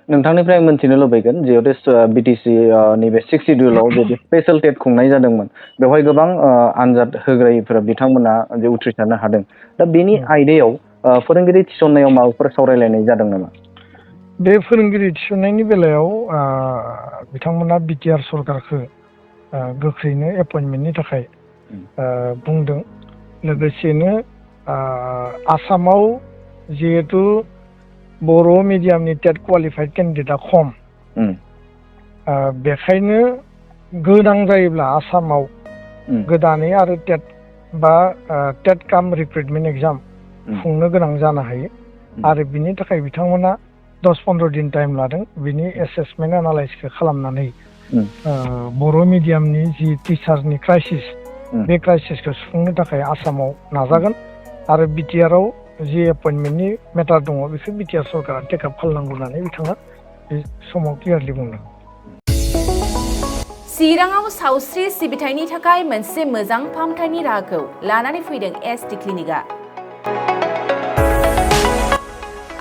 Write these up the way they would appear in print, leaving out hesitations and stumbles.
नोंथांनिफ्राय मोनथिनो लुबैगोन जिहेतु बिटिसि नैबे 6 शिडिउलाव जे स्पेशल टेट खुंनाय जादोंमोन बेवहाय गोबां आनजाद होग्रायिफोरा बिथांमोना जे उथ्रिसारनो हादों दा बेनि आयदायाव फोरोंगिरि थिसननायाव माबाफोर सावरायलायनाय जादों नामा? बे फोरोंगिरि थिसननायनि बेलायाव बिथांमोना बिटिआर सरकारखौ गोख्रैनो एपइन्टमेन्टनि थाखाय बुंदों। लोगोसेनो आसामाव जिहेतु बर' मिडियामनि टेट क्वालिफाइड केन्डिडेटआ खम बेखायनो गोनां जायोब्ला आसामाव गोदानै आरो टेट बा टेट काम रिक्रुटमेन्ट एग्जाम खुंनो गोनां जानो हायो आरो बिनि थाखाय बिथांमोना 10-15 दिन टाइम लादों। बिनि एसेसमेन्ट एनालाइसखौ खालामनानै बर' मिडियामनि जि टिचारनि क्राइसिस बे क्राइसिसखौ सुफुंनो थाखाय आसामाव नाजागोन आरो बिटिआरआव जि एपइन्टमेन्टनि मेटार दङ बेखौ बिटिआर सरकारा टेकआप खालामनांगौ होननानै बिथाङा बे समाव क्लियारलि बुंदों। चिराङाव सावस्रि सिबिथायनि थाखाय मोनसे मोजां फाहामथायनि राहाखौ लानानै फैदों एसटि क्लिनिकआ।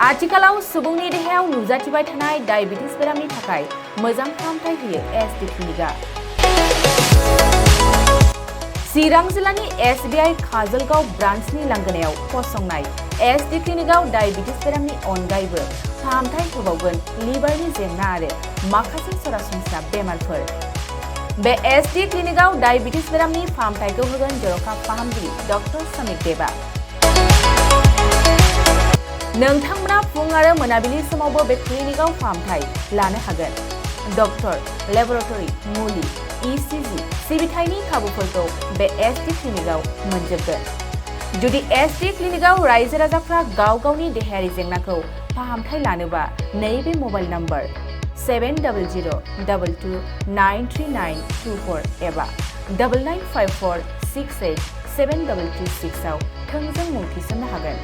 आथिखालाव सुबुंनि देहायाव नुजाथिबाय थानाय डायबिटिस बेरामनि थाखाय मोजां फाहामथाय होयो एसटि क्लिनिकआ। चिरां जिल्लानि एसबिआइ काजलगाव ब्रान्चनि लांगोनायाव फसंनाय एसटि क्लिनिकआव डायबिटिस बेरामनि अनगायैबो फाहामथाय होबावगोन लिभारनि जेंना आरो माखासे सरासनस्रा बेमारफोर। बे एसटि क्लिनिकआव डायबिटिस बेरामनि फाहामथायखौ होगोन जर'खा फाहामगिरि डक्टर समित देबा। नोंथांमोना फुं आरो मोनाबिलि समावबो बे क्लिनिकआव फाहामथाय लानो हागोन। डक्टर, लेबरेटरि, मुलि, इसिजि सिबिथायनि खाबुफोरखौ बे एसटि क्लिनिकआव मोनजोबगोन। जुदि एसटि क्लिनिकआव रायजो राजाफ्रा गाव गावनि देहायारि जेंनाखौ फाहामथाय लानोबा नैबे मबाइल नम्बर 7002293924 एबा 9954687236 आव थोंजों मुं थिसननो हागोन।